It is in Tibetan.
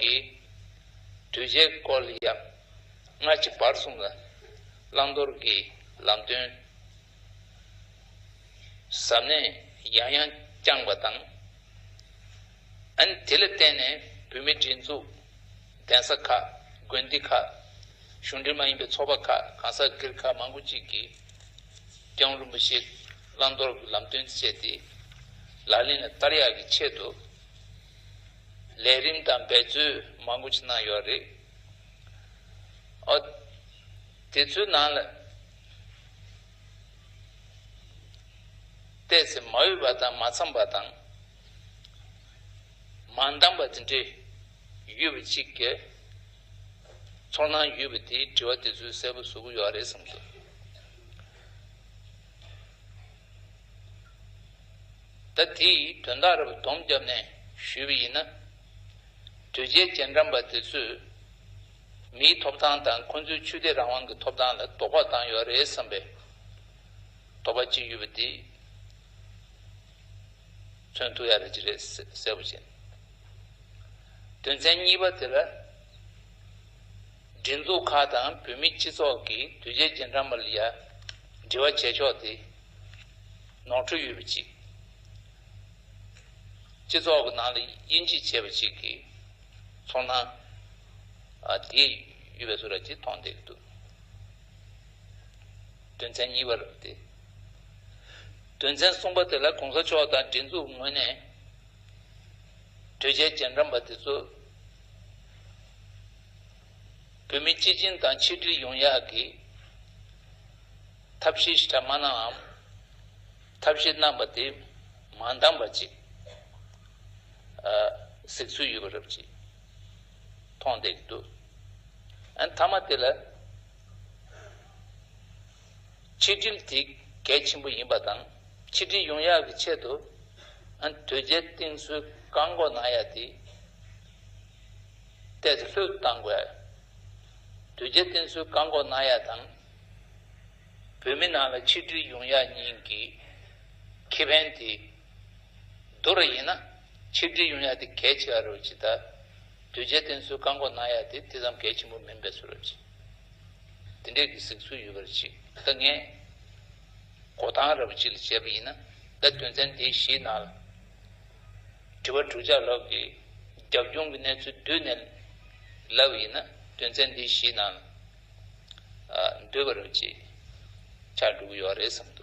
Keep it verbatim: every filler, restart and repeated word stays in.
གི་གདུལ་བྱའི་སྐོར་ལ་ཡང་སྔ་ཕྱི་བར་གསུམ་ལ་བླང་དོར་གྱི་ལམ་སྟོན་ཟབ་ནས་ཡང་ཡང་བསྐྱངས་པ་དང་། ཨ་ནི་དེ་ལ་བརྟེན་ནས་བོད་མིའི་སྒྲིག་འཛུགས་གདན་ས་ཁག་དགོན་སྡེ་ཁག་གཞུང་འབྲེལ་མ་ཡིན་པའི་ཚོགས་པ་ཁག་གང་ཟག་སྒེར་ཁག་མང་པོ་ཅིག་གིས་སྐྱབས་མགོན་རིན་པོ་ཆེའི་བླང་དོར་གྱི་ལམ་སྟོན་བྱས་ཏེ་ལག་ལེན་ལ་བསྟར་ཡག་གི་ཆེད་དུ་ལས་རིམ་དང་འབད་རྩོལ་མང་པོ་ཞིག་གནང་ཡོད་རེད། ཨ། དེ་ཚོའི་ནང་ལ་ཏོག་ཙམ་མ་འོས་པ་དང་མ་འཚམས་པ་དང་མ་འདང་པ་དེ་འདྲ་ཡོད་པ་ཅིག་གི་ཚོར་སྣང་ཡོད་པ་དེའི་དྲི་བ་དེ་ཚོའི་གསལ་པོ་བཟོ་གི་ཡོད་རེད་བསམ་འདུག་ད་དེའི་དོན་དག་རེ་བ་སྡོམ་བརྒྱབ་ནས་ཞུས་པ་ཡིན་ན། གདུལ་བྱའི་རྗེས་འབྲང་པ་དེ་ཚོས་མིའི་ཐོབ་ཐང་དང་ཁོ་ཚོའི་ཆོས་དད་རང་དབང་གི་ཐོབ་ཐང་ལ་དོགས་པ་བཏང་ཡོད་རེད་བསམ་པའི་དོགས་པ་ཅིག་ཡོད་པ་དེ་མཚོན་ཐུབ་ཡ་རེད་ཅི་རེད་གསལ་པོ་བྱས། དོན་ཚན་གཉིས་པ་དེ་ལ། སྒྲིག་འཛུགས་ཁག་དང་བོད་མིའི་སྤྱི་ཚོགས་ཀྱིས་གདུལ་བྱའི་རྗེས་འབྲང་པ་ལ་ཡ་འབྲེལ་བ་བྱེད་ཕྱོགས་དེ་ནོར་འཁྲུལ་ཡོད་པ་ཅིག་སྤྱི་ཚོགས་ཀྱི་ནང་ལ་དབྱེ་འབྱེད་བྱས་པ་ཅིག་གི་ཚོར་སྣང་ཨ་དེ་ཡོད་པའི་བཟོ་འདྲ་ཅིག་མཐོང་བསྡད་ཀྱི་འདུག་དོན་ཚན་གཉིས་པ་རེད་དེ། དོན་ཚན་གསུམ་པ་དེ་ལ་གོང་ས་མཆོག་དང་སྒྲིག་འཛུགས་ངོས་ནས་གདུལ་བྱའི་རྗེས་འབྲང་པ་དེ་ཚོ་བོད་མི་སྤྱི་བྱིངས་དང་ཆིག་སྒྲིལ་ཡོང་ཡག་གི་ཐབས་ཤེས་ཞིག་མ་གནང་ངམ། ཐབས་ཤེས་གནང་པ་དེ་མ་འདང་པ་ཅིག་ཨ་གཟིགས་ཚུལ་ཡོད་པ་རབ་ཅིག་མཐོང་བསྡད་ཀྱི་འདུག་ཨ་མཐའ་མ་དེ་ལ། ཆིག་སྒྲིལ་དེ་གལ་ཆེན་པོ་ཡིན་པ་དང་། ཆིག་སྒྲིལ་ཡོང་ཡག་གི་ཆེད་དུ་ཨ་དོལ་རྒྱལ་བསྟེན་གསོལ་བཀག་འགོག་གནང་ཡག་དེ་ཏོག་ཙམ་ལྷོད་གཏང་དགོས། དོལ་རྒྱལ་བསྟེན་གསོལ་བཀག་འགོག་གནང་ཡག་དང་། བོད་མི་ནང་ལ་ཆིག་སྒྲིལ་ཡོང་ཡག་གཉིས་ཀྱི་ཁེ་ཕན་དེ་བསྡུར་བ་ཡིན་ན། ཆིག་སྒྲིལ་ཡོང་ཡག་དེ་གལ་ཆེ་བ་རེད་ཅེས་དང་། དོལ་རྒྱལ་བསྟེན་གསོལ་བཀག་འགོག་གནང་ཡག་དེ་དེ་ཙམ་གལ་ཆེན་པོ་མིན་པའི་བཟོ་འདྲ་ཅིག་དེ་འདྲས་ཀྱི་གཟིགས་ཚུལ་ཡོད་པ་རེད་ཅིག་ད་ངས་གོ་སྟངས་རབ་ཅིག་ལ་བྱས་པ་ཡིན་ན། ད་དོན་ཚན་འདི་བཞིའི་ནང་ལ་དྲི་བ་དྲུག་ཅུ་ལྷག་གི་རྒྱབ་ལྗོངས་ཀྱི་གནས་ཚུལ་བསྡུས་ནས་ལབ་པ་ཡིན་ན། དོན་ཚན་འདི་བཞིའི་ནང་ལ་ཨ་འདུས་པ་རབ་ཅིག་ཆགས་འགྲོ་གི་ཡོད་རེད་བསམ་